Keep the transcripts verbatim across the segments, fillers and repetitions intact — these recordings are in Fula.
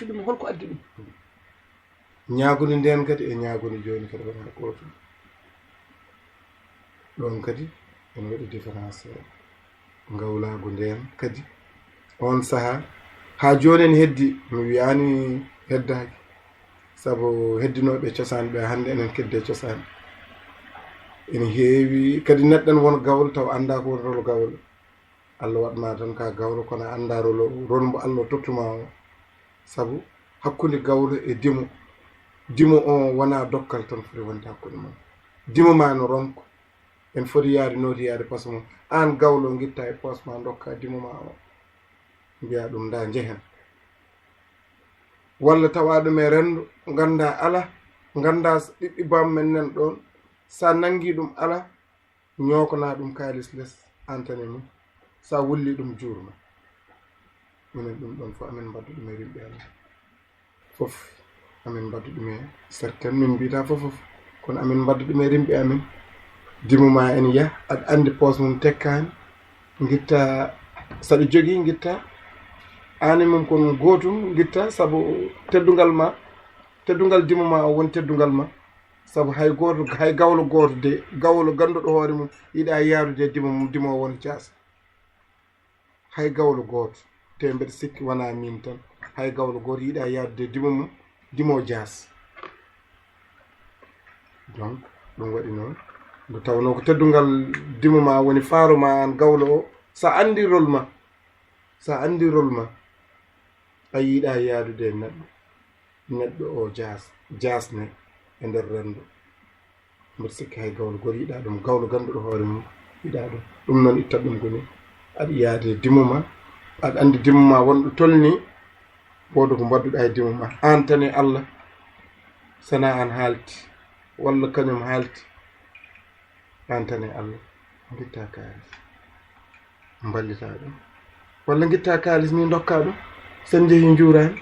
ɗum, holko addi ɗum? Ñaagunde ndeen kadi e ñaagunde jooni kadi wonaa gootum. Ɗoon kadi ene waɗi différence. Ngawlaagu ndeen kadi, oon sahaa, haa jooni ene heddi, mi wiyaani heddaaki, sabu heddinooɓe cosaan ɓe hannde enen kedde cosaan. Ene heewi kadi neɗɗo ene won gawlo taw anndaa ko woni rolo gawlo. Allah waɗ ma tan ka gawlo, kono a anndaa rolo, rolo mbo Allah tottuma o. Sabu hakkunde gawlo e dimo, dimo o wonaa dokkal tan foti wonde hakkunde mon. Dimo ma no ronko. En foti yaade nooti yaade paso mon. Aan gawlo ngitta e poos ma, ndokka dimo ma o. Mbiya ɗum nda njehen. Walla tawa ɗum e renndo, ngannda ala, ngannda s-, ɓiɓɓe bammen nan ɗoon, sa nanngi ɗum ala, ñookana ɗum kaalis les, aan tan e mum. Sa wulli ɗum juurma. Minen ɗum ɗoon fof amin mbaddu ɗum e rimɓe amin. Fof amin mbaddu ɗum e certaine, min mbiyata fof fof. Kono amin mbaddu ɗum e rimɓe amin. Dimo ma en yah, aɗa anndi poos mum tekkaani. Ngitta, saɗa jogii, ngitta. Aan e mum kon gootum, ngitta, sabu teddungal ma, teddungal dimo ma o woni teddungal ma. Sabu hay gooto, hay gawlo gooto de, gawlo gannduɗo hoore mum, yiɗa yaarude e dimo mum, dimo o wona jaas. Hay gawlo gooto, te mbeɗa sikki wonaa miin tan, hay gawlo gooto yiɗa yaadude e dimo mum, dimo jaas. Donc, ɗum waɗi noon, nde tawnoo ko teddungal dimo ma woni faaro ma aan gawlo o, sa anndi rôle ma, sa anndi rôle ma, a yiɗa yaadude e neɗɗo, neɗɗo o jaas-, jaasne e nder renndo. Mbeɗa sikki hay gawlo gooto yiɗa ɗum, gawlo gannduɗo hoore mum yiɗa ɗum. Ɗum noon itta ɗum ko ni, aɗa yaade dimo ma, aɗa anndi dimo ma wonɗo tolni, wooda ko mbadduɗa e dimo ma. Aan tan e Allah, sana aan haalti, walla kañum haalti, aan tan e Allah, ngitta kaalis, mballita ɗum. Walla ngitta kaalis ni ndokka ɗum, sen njehi njuuraani.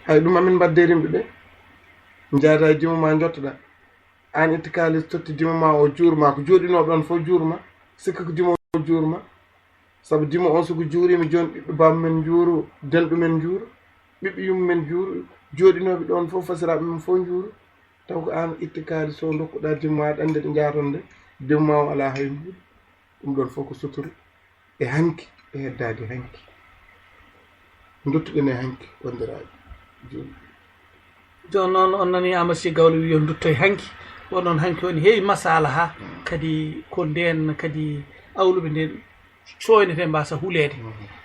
Hay ɗum amin mbadde rimɓe ɓe, njaata e dimo ma njottoɗa. Aan itti kaalis totti dimo ma o juurma, ko jooɗinooɓe on fof juurma, sikka ko dimo o juurma. Sabu dimo on so ko juuriima jooni ɓiɓɓe bammen njuuru, denɗumen njuuru, ɓiɓɓe yummumen njuuru, jooɗinooɓe ɗoon fof fasiraaɓe mum fof njuuru. Taw ko aan itti kaalis o ndokkuɗa dimo ma, aɗa anndi ɗo njaaton nde, dimo ma o alaa hay mbuuɗi. Ɗum ɗoon fof ko suturu e hanki e heddaade hanki. Nduttuɗen e hanki, wondiraaɓe. Jooni. Jooni noon on nani Amasi Gawlo wi yo ndutto e hanki. Won noon hanki woni heewi masala ha kadi ko ndeen kadi awluɓe ndeen coynete mbasa huleede.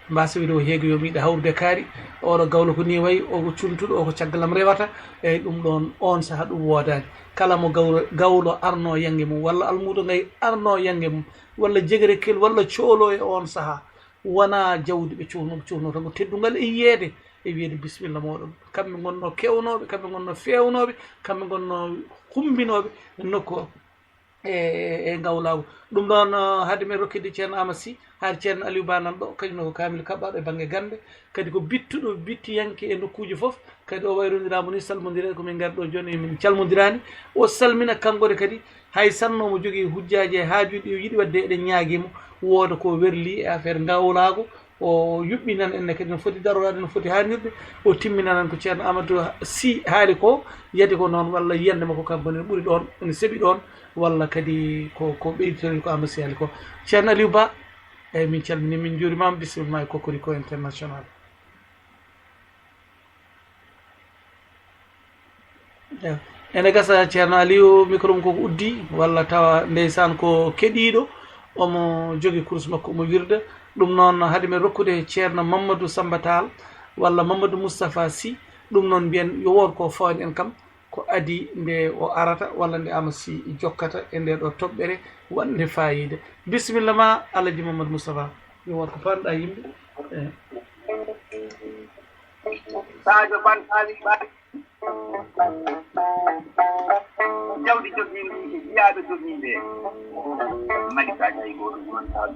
Mbasa wiide o heegi yo miɗa hawrude kaari. Oɗo gawlo ko ni wayi, o ko cuntuɗo, o ko caggalam rewata. Eyyi, ɗum ɗoon, oon saha ɗum woodaani. Kala mo gawlo, gawlo arno yannge mum, walla almuudo ngay arno yannge mum, walla jegere kel, walla coolo e oon saha, wona jawdi ɓe cohno, ɓe cohno tan ko teddungal e yiyeede, e wiyeede bisimilla mooɗon. Kamɓe ngonno kewnooɓe, kamɓe ngonno feewnooɓe, kamɓe ngonno humbinooɓe nokku o. E, e, e ngawlaagu. Ɗum ɗoon, eh, hade men rokkidde Ceerno Aamadu Sih, haade Ceerno Aliou Ba nan ɗo, kañum ne ko kaamil kaɓɓaaɗo e bannge gannde, kadi ko bittuɗo, bittiyanke e nokkuuji fof, kadi o wayrondiraama ni, salmondireede ko min ngari ɗo jooni, min calmondiraani. O salmina kanko ne kadi, hay sanno mo jogii hujjaaji e haajuuji ɗi o yiɗi waɗde, eɗen ñaagii mo, wooda ko werlii e affaire ngawlaagu, o yuɓɓinan en ne kadi no foti daroraade, no foti haanirde, o timminanan ko Ceerno Aamadu Sih haali ko, yadi ko noon, walla yiyannde makko kanko ne ɓuri ɗoon, ene seɓi ɗoon, walla kadi ko, ko ɓeyditori ko Aamadu Sih haali ko. Ceerno Aliou Ba, eyyi, min calminii, min njuuriima, bisimilla ma e Cocorico International. Ene gasa Ceerno Aliou, micro mum koko uddi, walla tawa ndeysaan ko keɗiiɗo, omo jogi kurus makko, omo wirda. Ɗum noon, hade men rokkude Ceerno Mamadou Samba Tall walla Mamadou Moustapha Sy, ɗum noon mbiyen yo wood ko fawani en kam, ko adii nde o arata walla nde Aamadu Sih jokkata e nde ɗo toɓɓere waɗnde faayiida. Bisimilla ma, Alhaji Mamadou Moustapha, yo wood ko paamɗa yimɓe. Eh. Sadio Bantali Ba. Jawdi jogiindi e jiyaaɓe jogiinde. Mali Sadio hay gooto wontaa.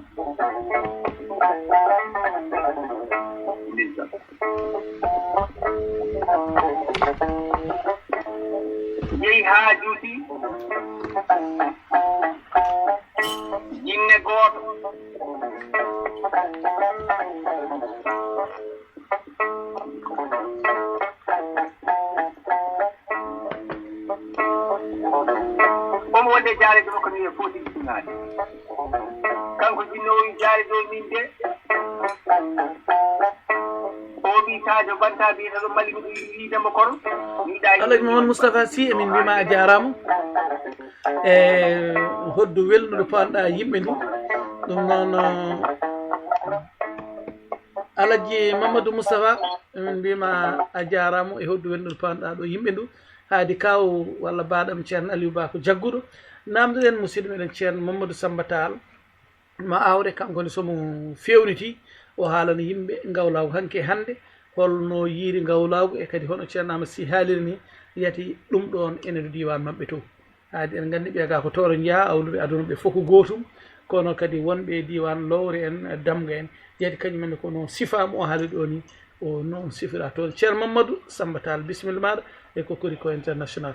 Ndeysaan. Yehi haa juuti. Jinne gooto. Jaare ɗo ko mi e foti bisinaade. Kanko jinno o jaare ɗo min de. O wi Sadio Banta mbiɗa ɗo Mali miɗo yiɗamo kono. Miɗa Alhaji Mamadou Moustapha Sy, emin mbima a jarama. E hoddu welnuɗo paanɗa yimɓe ndu. Ɗum noon, Alhaji Mamadou Moustapha, emin mbima a jarama e hoddu welnuɗo paanɗa ɗo yimɓe ndu. Haadi kaw walla baɗam Ceerno Aliou Ba ko jagguɗo. Namdoɗen musidɗo meɗen Ceerno Mamadou Samba Tall. Ma awre kanko ne somo fewniti, o haalana yimɓe ngawlaagu hanki e hannde, holno yiiri ngawlaagu e kadi hono Ceerno Amadou Sy haaliri ni, yati ɗum ɗon ene ɗo diiwaan maɓɓe to. Haadi en nganndi ɓe gaa ko tooro njeyaa, awluɓe aduna ɓe fof ko gootum, kono kadi wonɓe e diiwaan Lowre en, Damga en, yati kañum en ko noon sifaa mo o haali ɗo ni, o noon sifira toon. Ceerno Mamadou Samba Tall, bisimilla maaɗa e Cocorico International.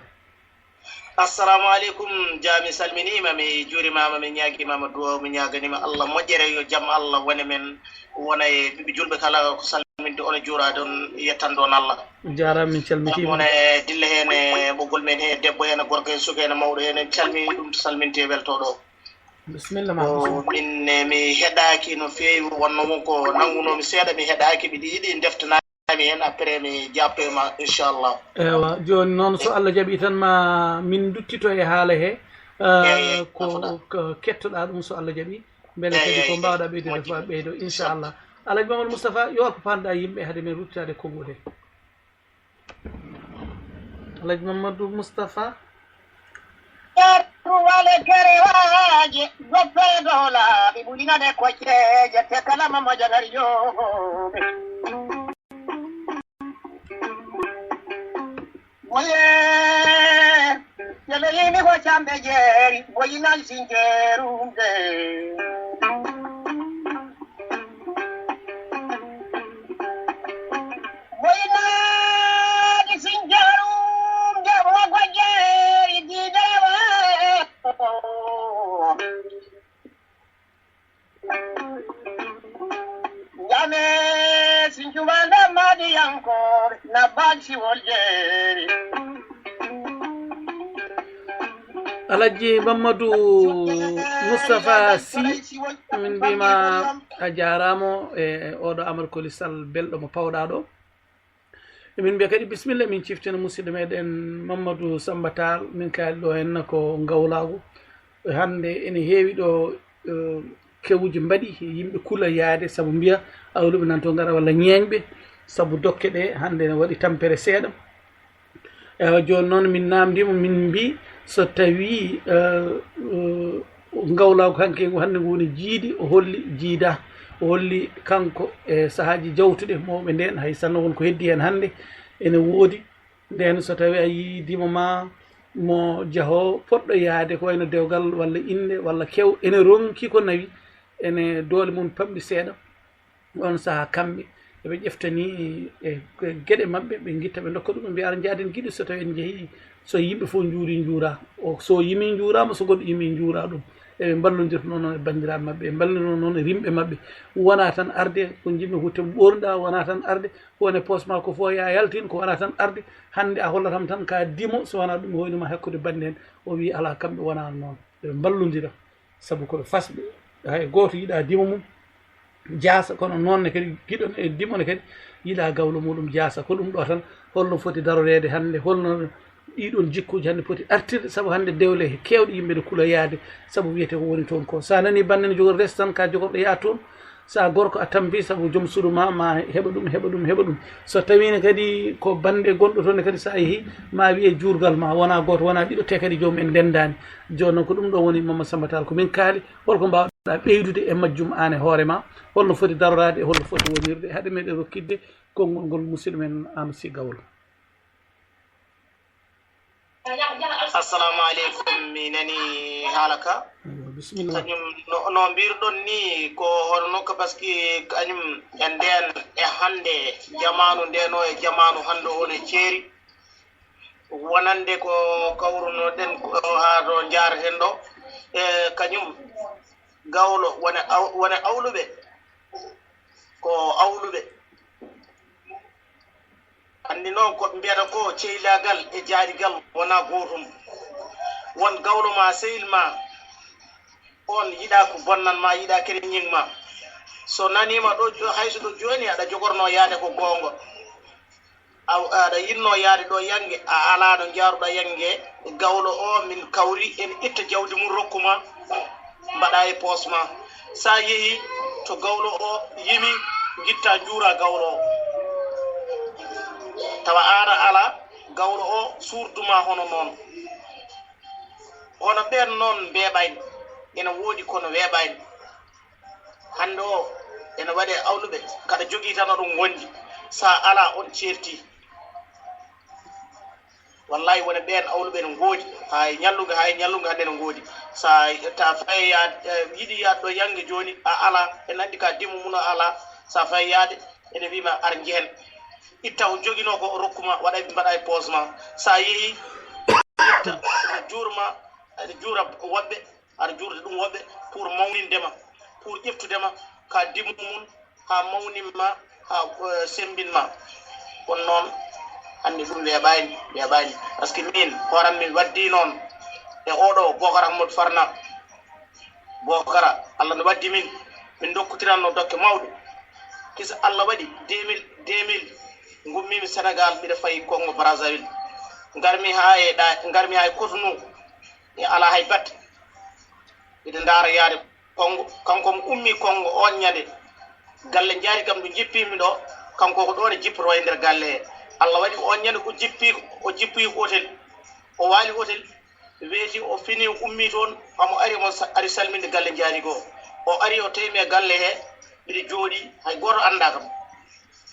Assalamu aleykum, Jami, salminiima, mi juurimaama, mi ñaagimaama duwaw, mi ñaaganiima Allah moƴƴere, yo jam Allah wone men, wona e ɓiɓɓe julɓe kala, ko salminde on e juuraade on, yettande on Allah. Jaaraama, min calmitiima. Wona e dille heen e ɓoggol men heen, debbo heen, gorko heen, suka heen, mawɗo heen, en calmii ɗum, salminte weltooɗo. Bisimilla ma. Ko min, eh, mi heɗaaki no feewi, wonno won ko nanngunoomi seeɗa, mi heɗaaki, miɗo yiɗi ndeftanaade. Mi heen après mi jabto e ma, inchallah. Ewa, jooni noon so Allah jaɓi tan ma min duttito e haala he, eh, ko, ko kettoɗa ɗum so Allah jaɓi. Mbele kadi ko mbawɗa ɓeydude fof a ɓeydo, inchallah. Alhaji Mamadou Moustapha, yo ko panɗa yimɓe hade men ruttade konngol he. Alhaji Mamadou Moustapha. Wale kerewaaji, goppe dola, ɓe ɓulinane kocceeje, te kala ma mojanari yo. Woye, yele yimi ko camɓe jeeri, woyinal sinjeerum de. Woyinaaji sinjeerum de, mo gojjeeri diidewa. Njame si njuɓande maɗiyankooɓe na baaji siwol jeeri. Alhaji Mamadou Moustapha Sy, min mbima a jaaraama e oɗo Amadou Koli Sall belɗo mo pawɗa ɗo. Emin mbiya kadi bisimilla, min ciftina musidɗo meɗen Mamadou Samba Tall, min kaali ɗo henna ko ngawlaagu. Hannde ene heewi ɗo, eh, kewuji mbaɗi, yimɓe kula yaade, sabu mbiya awluɓe nan to ngara walla ñeeñɓe, sabu dokke ɗe hannde ne waɗi tampere seeɗa. Ewa, jooni noon min namdima, min mbi so tawi, eh, eh, ngawlaagu hanke ngu hannde ngu woni jiidi, o holli jiida, o holli kanko e sahaaji jawtuɗe mawɓe nden, hay sinno won ko heddi heen hannde ene woodi. Nden so tawi a yii dimo ma mo jaho poɗɗo yaade ko wayno dewgal walla innde walla kew ene ronki ko nawi, ene doole mum pamɗi seeɗa. On sahaa kamɓe eɓe ƴeftani e geɗe maɓɓe, ɓe ngitta ɓe ndokka ɗum, ɓe mbiya ara njaaden giɗo so tawi en njehii, so yimɓe fof njuuri njuura, o so yimi njuuraama, so goɗɗo yimi njuura ɗum. Eɓe mballondirta noon e banndiraaɓe maɓɓe, ɓe mballondirta noon e rimɓe maɓɓe. Wona tan arde ko njimmi hutte ɓorniɗa, wona tan arde ko woni e poos ma ko fof ya yaltin, ko wona tan arde. Hannde a hollatam tan ka dimo, so wona ɗum hoyno ma hakkude bannde en. O wi alaa, kamɓe wona noon, ɓe mballondira. Sabu ko ɓe fasɓe, hay gooto yiɗa dimo mum jaasa, kono noon ne kadi giɗo e dimo ne kadi yiɗa gawlo muɗum jaasa. Ko ɗum ɗo tan holno foti daroreede hannde, holno ɗiɗon jikkuuji hannde poti artirde, sabu hannde dewle keewɗe yimɓe ne kula yaade, sabu wiyete ko woni toon ko. Sa nani bannde ne jogori res tan ka jogorɗo yaa toon, sa gorko a tampi sabu joom suudu ma, ma heɓa ɗum, heɓa ɗum, heɓa ɗum. So tawi ne kadi ko bannde gonɗo toon ne kadi sa yehi, ma wiye juurgal ma wona gooto, wona ɗiɗo, te kadi joomum en ndendaani. Jooni noon ko ɗum ɗo woni Mamadou Samba Tall ko min kaali. Holko mbaawɗa ɓeydude e majjum aan e hoore ma? Holno foti daroraade e holno foti wonirde? Haade meɗen rokkitde konngol ngol musidɗo men Amadou Sy Gawlo. Assalamu aleykum, mi nani haala ka. Aywa, bisimilla. Kañum no, no mbirɗon ni ko hono nokka, parce que kañum e nden e hannde jamaanu ndeno e jamaanu hannde o ne ceeri. Wonande ko kawrunoɗen ko haa ɗo njaareten ɗo, e kañum gawlo wona aw-, wona awluɓe, ko awluɓe. Anndi noon ko ɓe mbiyata ko ceylaagal e jaarigal wona gootum. Won gawlo ma, sehil ma, on yiɗa ko bonnan ma, yiɗa kereñin ma. So naniima ɗo jo-, hay so ɗo jooni aɗa jogorno yaade ko goonga. A, aɗa yiɗno yaade ɗo yannge, a alaa ɗo njaaruɗa yannge. Gawlo o min kawri en itta jawdi mum rokku ma, mbaɗa e poos ma. So a yehi to gawlo o yimi, ngitta njuura gawlo o. Tawa aan a alaa, gawlo o suurduma hono noon. Hono ɓeen noon mbeeɓayni, ene woodi kono weeɓayni. Hannde o ene waɗe awluɓe, kaɗa jogii tan oɗon ngondi, so a alaa on ceerti. Wallahi wona ɓeen awluɓe ene ngoodi, haa e ñallunga, haa e ñallunga hannde ene ngoodi. So a ta faye yaad, eh, yiɗi yaad ɗo yannge jooni, a alaa, en anndi ka dimmu mum a alaa, so a faye yaade, ene wiima ar njehen. Itta ko joginoo ko, o rokku ma, waɗa, mbaɗa e poos ma. So a yehi, itta, ene juurma, ene juura woɓɓe, aɗa juurda ɗum woɓɓe pour mawninde ma, pour ƴeftude ma ka dimmu mum, haa mawnin ma, haa, eh, semmbin ma. Kono noon, hannde ɗum weeɓaani, weeɓaani. Par ce que min, hooram mi waddi noon e oɗo Bookara Amadou Farna. Bookara, Allah no waddi min, min ndokkotiranno dokke mawɗe. Kisa Allah waɗi deux mille, deux mille, ngummiimi Sénégal, mbiɗa fayi Congo Brazzaville. Ngarmi haa e ɗa, ngarmi haa e Cotonou, mi alaa hay batte. Mbiɗa ndaara yaade Kongo, kanko mo ummi Kongo on ñande, galle njaari kam ɗo jippimi ɗo, kanko ko ɗon e jippoto e nder galle he. Allah waɗi ko on ñande o jippi, o jippi ko hôtel. O waali hôtel, weeti, o fini, o ummi toon, omo ari, omo sa-, ari salminde galle njaari goo. O ari, o tawimi e galle he, mbiɗa jooɗi, hay gooto anndaa kam.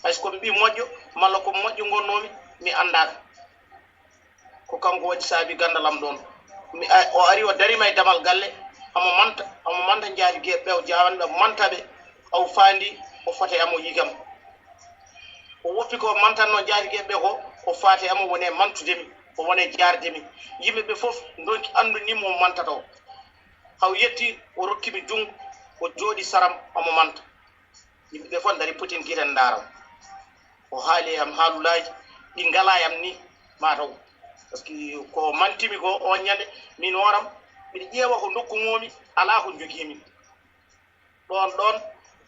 Hay so ko mi ɓii moƴƴo, malla ko moƴƴo ngonnoomi, mi anndaa kam. Ko kanko waɗi saabi ganndal am ɗoon. Mi a-, o ari, o darima e damal galle, omo manta, omo manta njaati geeɓe ɓe, o jaawanɓe, omo manta ɓe, o faandi, o fata e am, o yi'i kam. O woppi ko mantanno njaati geeɓe ɓe ko, o faati e am, o woni e mantude mi, o woni e jaarde mi. Yimɓe ɓe fof ndonki anndu ni mo mantata o. Haw yetti, o rokki mi junngo, o jooɗi saram, omo manta. Yimɓe ɓe fof ndari potin gite ndaara. O haali e am haalulaaji ɗi ngalaa e am ni, mataw. Par ce que ko mantimi ko on ñande, min hooram, mbiɗa ƴeewa ko ndokkunoomi, alaa ko njogiimi. Ɗoon, ɗoon,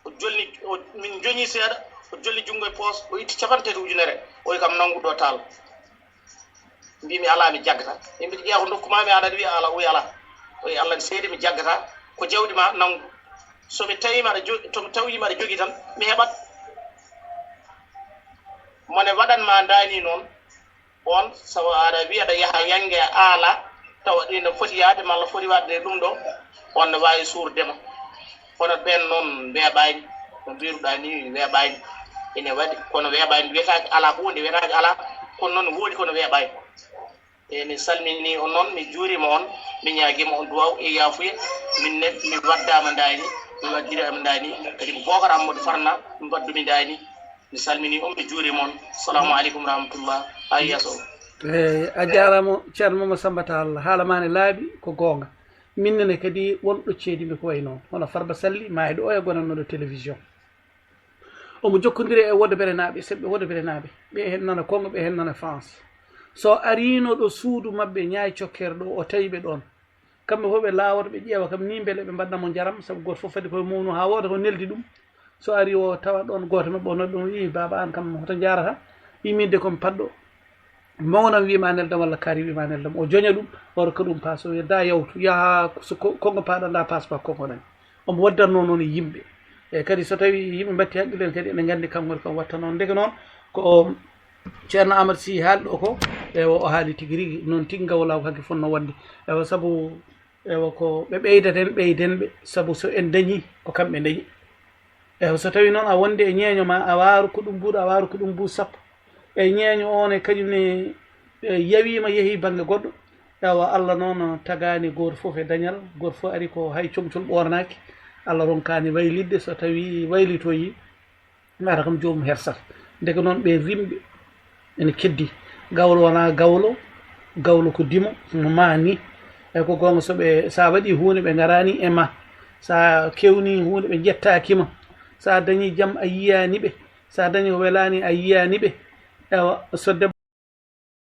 o jolni, o, min njoñi seeɗa, o jolni junngo e poos, o itti capanɗe tati ujunere, o wi kam, "Nanngu ɗo taal." Mbimi, "Alaa, mi jaggata." Min mbiɗa ƴeewa ko ndokku maa mi, aɗa wiya alaa, o wi alaa. O wi, "Allah ne seedi, mi jaggata. Ko jawdi maa, nanngu. So mi tawiima aɗa jo-, to mi tawiima aɗa jogii tan, mi heɓat." Mo ne waɗan maa ndaani noon, on, sabu aɗa wiya aɗa yaha yannge aala, tawa ɗi no foti yahde malla foti waɗde ɗum ɗo, on ne waawi suurde ma. Kono ɓeen noon weeɓaani, no mbiruɗaa ni weeɓaani. Ene waɗi, kono weeɓaani, wiyetaake alaa huunde, wiyetaake alaa, kono noon woodi kono weeɓaani. E mi salmini on noon, mi juurima on, mi ñaagima on duwaw e yaafuya. Min ne, mi waddaama ndaani, mi waddiraama ndaani, kadi ko Bookar Amadou Farna mi waddumi ndaani. Mi salmini on, mi juurima on. Salamu aleykum rahmatullah. Haa yeeso. Eyi, a jaaraama, Ceerno Mama Samba Tall. Haala maa ne laaɓi, ko goonga. Min nene kadi won ɗo ceedi mi ko wayi noon. Hono Farba Salli, maa e ɗo oya gonannooɗo télévision. Omo jokkondiri e Wodoberenaaɓe, seɓɓe Wodoberenaaɓe. Ɓe heen nana Congo, ɓe heen nana France. So ariino ɗo suudu maɓɓe, Ñaay Cokkeer ɗo, o tawi ɓe ɗoon. Kamɓe fof ɓe laawoto, ɓe ƴeewa kam ni mbele ɓe mbaɗna mo njaram, sabu gooto fof fadi koye mum no haa wooda ko neldi ɗum. So ari o tawa ɗoon gooto maɓɓe, o nodda ɗum, "Ii, baaba, aan kam hoto njaarata?" Yiminde ko mi paɗɗo. Mawnam wiima neldam walla kaari wiima neldam. O joña ɗum, o rokka ɗum paas, o wiya, "Da yawtu, yaha so ko-, Kongo paaɗa, nda paas ma Kongo nani." Omo waddatnoo noon e yimɓe. E kadi so tawi yimɓe mbatti haqqille en kadi ene nganndi kanko woni kam watta noon. Ndeke noon ko Ceerno Amadou Sy haali ɗo ko, ewa o haali tigi rigi noon tigi ngawlaagu hanki fotnoo waɗde. Ewa sabu, ewa ko ɓe ɓeydata en, ɓeyden ɓe, sabu so en dañii ko kamɓe dañi. Ewa so tawi noon a wonde e ñeeño ma, a waaru ko ɗum buuɗu, a waaru ko ɗum buuɗu sappo. E ñeeño o ne kañum ne, e, yawiima, yehi bannge goɗɗo. Ewa Allah noon tagaani gooto fof e dañal, gooto fof ari ko hay comcol ɓoornaaki. Allah ronkaani waylitde, so tawi waylitoyi, Mbaɗa kam joomum hersata. Ndeke noon ɓe rimɓe ene keddi. Gawlo wonaa gawlo, gawlo ko dimo, no ma ni. E ko goonga so ɓe, sa waɗi huunde ɓe ngaraani e ma. Sa kewni huunde ɓe njettaaki ma. Sa dañi jam a yiyaani ɓe. Sa dañi ko welaani a yiyaani ɓe. Ewa, so debbo